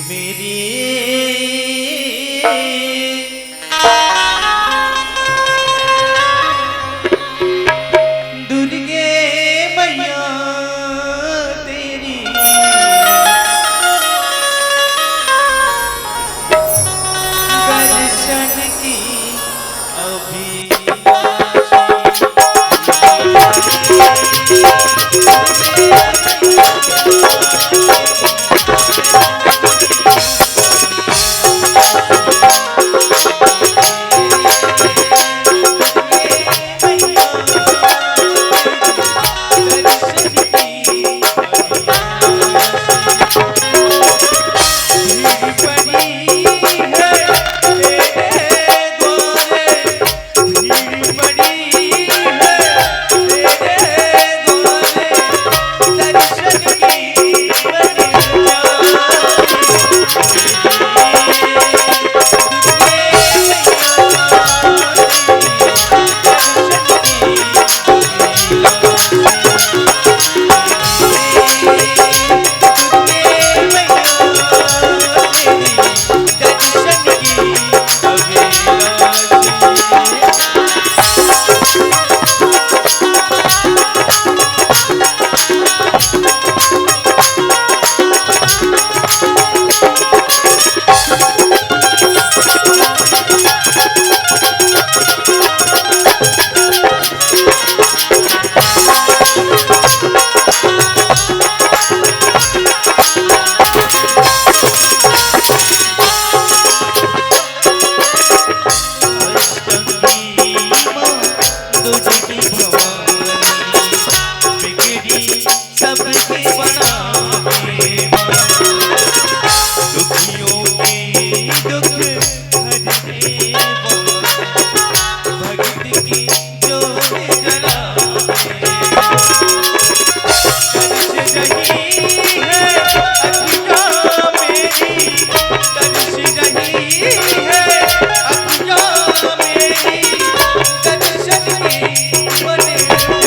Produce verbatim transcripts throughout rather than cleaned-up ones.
मेरी दुर्गे मैया, तेरी दर्शन की अभिलाषा। सबके बनावे माँ, दुखियों के दुख हरने वाली, भगत की जोत जलावे। तरस रही है अखियाँ मेरी, तरस रही है अखियाँ मेरी, दर्शन की बन जा।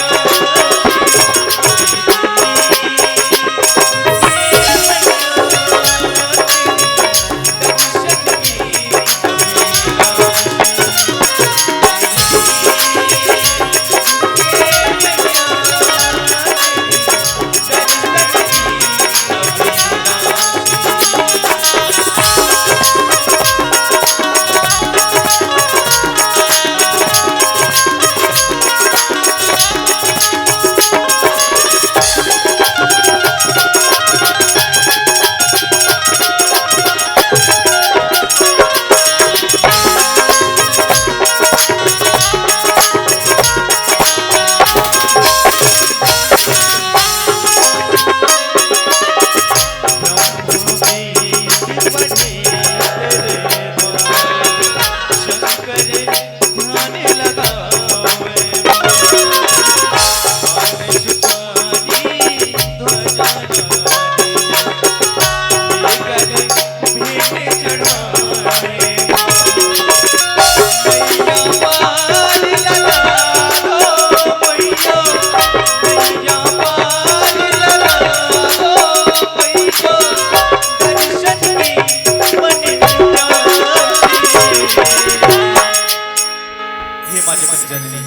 हे माँ जगत जननी,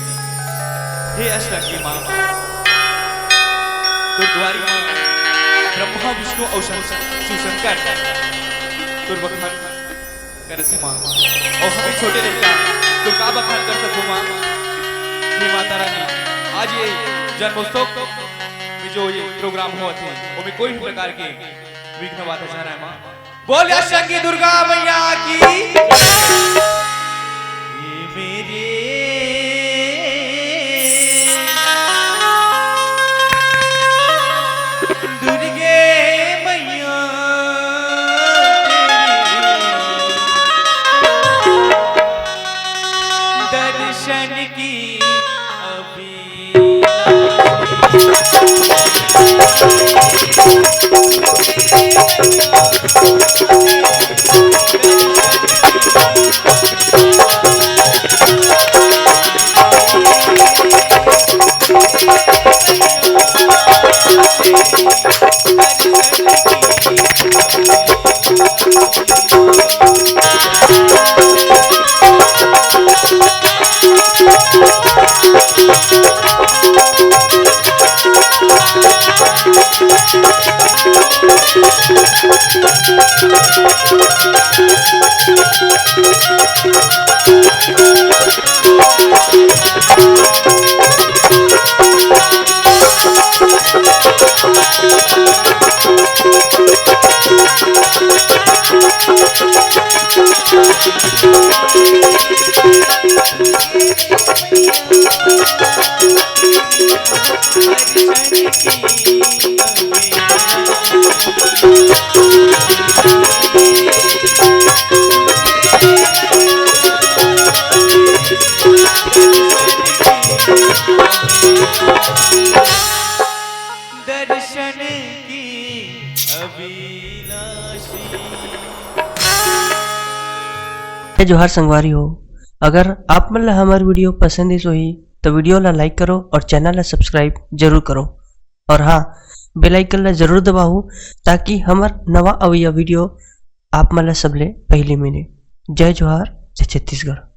हे अष्टांगी माँ, तोर दुआरी माँ ब्रह्मा, विष्णु अउ शं-, शिव शंकर तोर बखान करत हे माँ। अउ हमें छोटे लइका तोर का बखान कर सकबो माँ। हे माता रानी, आज ये जन्मोत्सव में जो ये प्रोग्राम होवत हे, ओमे कोई भी प्रकार के विघ्न बाधा झन आए माँ। बोल अष्टांगी दुर्गा मैया की। ये मेरे दुर्गे मैया, तेरी दर्शन की अभी दर्शन की अभिलाषी। जय जोहार संगवारी हो, अगर आप मन ला हमर video पसंद आइस होही, तो video ला like करो और channel ला subscribe जरूर करो, और हाँ, bell icon ला जरूर दबाओ, ताकि हमर नवा अवइया video आप मन ला सबले पहले मिले। जय जोहार, जय छत्तीसगढ़।